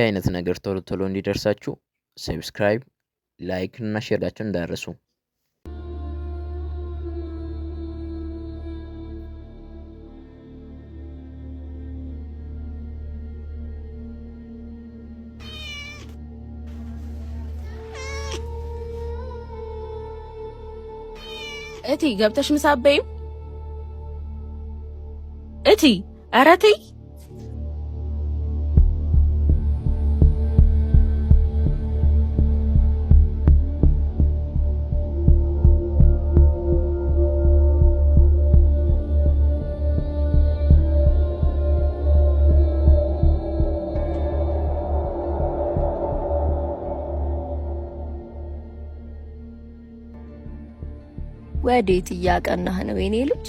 አይነት ነገር ቶሎ ቶሎ እንዲደርሳችሁ subscribe፣ like እና share ኣችሁን እንዳትረሱ። እቲ ገብተሽ ምሳ አትበይም? እቲ ኧረ ተይ። ወዴት እያቀናህ ነው የኔ ልጅ?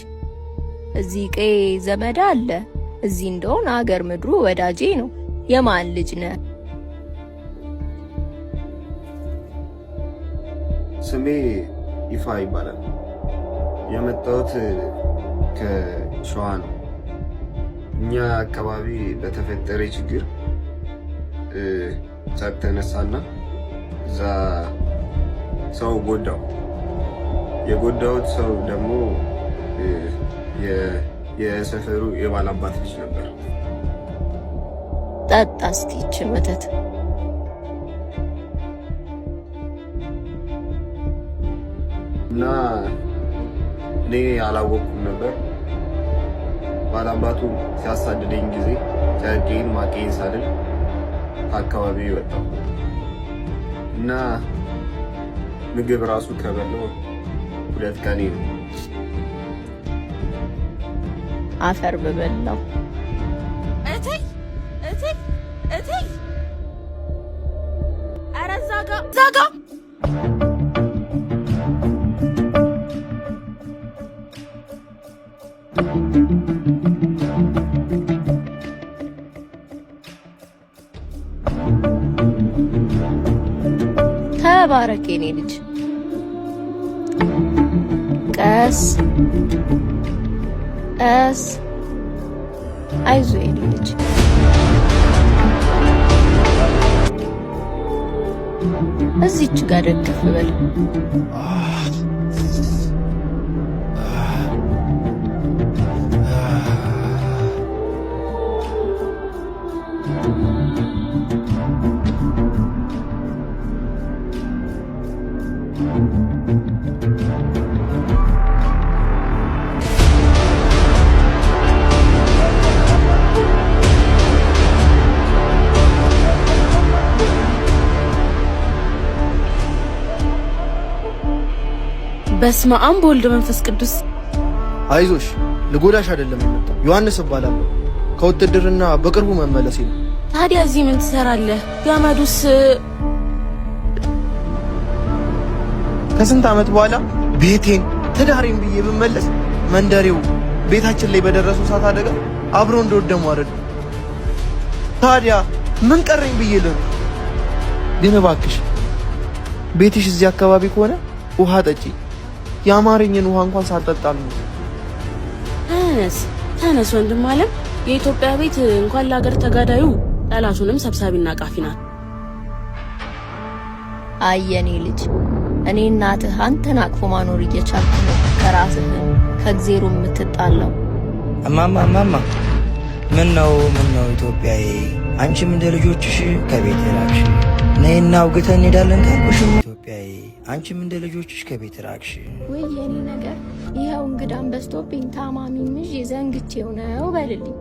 እዚህ ቀዬ ዘመድ አለ፣ እዚህ እንደሆነ አገር ምድሩ ወዳጄ ነው። የማን ልጅ ነህ? ስሜ ይፋ ይባላል። የመጣሁት ከሸዋ ነው። እኛ አካባቢ በተፈጠረ ችግር ጸብ ተነሳና እዛ ሰው ጎዳው። የጎዳሁት ሰው ደግሞ የሰፈሩ የባላባት ልጅ ነበር። ጠጣ እስቲ ይችን ወተት። እና እኔ አላወቅኩም ነበር። ባላባቱ ሲያሳድደኝ ጊዜ ጨርቄን ማቄን ሳልል ከአካባቢው ወጣሁ እና ምግብ ራሱ ከበላሁ 2 ቀኔ ነው። አፈር በበላው። እትይ እትይ እትይ! ኧረ እዛ ጋ እዛ ጋ። ተባረክ የኔ ልጅ። ቀስ ቀስ፣ አይዞህ የኔ ልጅ። እዚች ጋር ደገፍ በል። በስመ አብ በወልድ መንፈስ ቅዱስ። አይዞሽ፣ ልጎዳሽ አይደለም የመጣው። ዮሐንስ እባላለሁ። ከውትድርና በቅርቡ መመለሴ ነው። ታዲያ እዚህ ምን ትሰራለህ? ገመዱስ? ከስንት ዓመት በኋላ ቤቴን ትዳሬን ብዬ ብመለስ መንደሬው ቤታችን ላይ በደረሰው እሳት አደጋ አብሮ እንደወደሙ አረዱ። ታዲያ ምን ቀረኝ ብዬ ልኑር? ግን እባክሽ ቤትሽ እዚህ አካባቢ ከሆነ ውሃ ጠጪ። የአማርኝን ውሃ እንኳን ሳልጠጣ ልሙት። ተነስ ተነስ ወንድም አለም። የኢትዮጵያ ቤት እንኳን ለሀገር ተጋዳዩ ጠላቱንም ሰብሳቢና ቃፊ ናት። አይ የኔ ልጅ፣ እኔ እናትህ አንተን አቅፎ ማኖር እየቻልኩ ነው ከራስህም ከእግዜሩ የምትጣላው። እማማ እማማ፣ ምን ነው ምን ነው ኢትዮጵያዬ፣ አንቺም እንደ ልጆችሽ ከቤት ራቅሽ። ነይና አውግተን እንሄዳለን ካልኩሽም ኢትዮጵያዬ፣ አንቺም እንደ ልጆችሽ ከቤት ራቅሽ። ውይ የኔ ነገር፣ ይኸው እንግዳን በዝቶብኝ ታማሚ ምዤ ዘንግቼው ነው በልልኝ።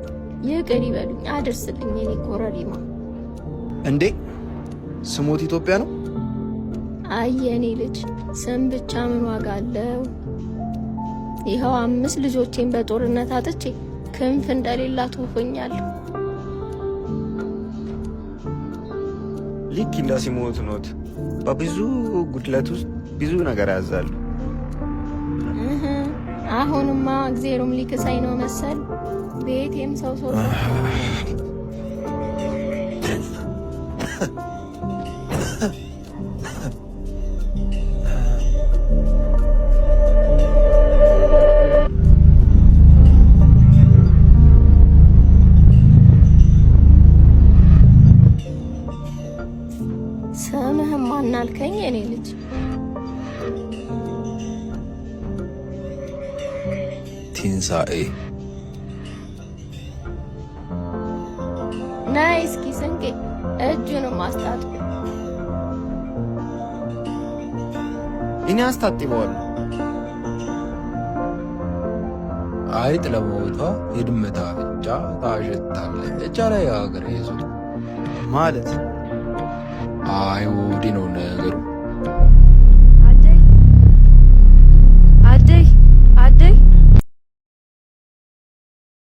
ይቅር ይበሉኝ፣ አድርስልኝ የኔ ኮረሪማ። እንዴ ስሞት ኢትዮጵያ ነው? አይ የኔ ልጅ፣ ስም ብቻ ምን ዋጋ አለው? ይኸው 5 ልጆቼን በጦርነት አጥቼ ክንፍ እንደሌላት ሆኛለሁ። ልክ እንደ ሲሞት ኖት በብዙ ጉድለት ውስጥ ብዙ ነገር ያዛሉ። እህ አሁንማ እግዜሩም ሊክሳኝ ነው መሰል። ቤቴም ሰው ሰው ስምህም ማናልከኝ የኔ ልጅ? ትንሣኤ። ነይ እስኪ ስንቄ፣ እጁንም አስታጥቁ። እኔ አስታጥበዋለሁ። አይጥ ለሞቷ የድመት አፍንጫ ታሸታለች አለ የሀገሬ ሰው። ማለት አይ ወዲህ ነው ነገሩ።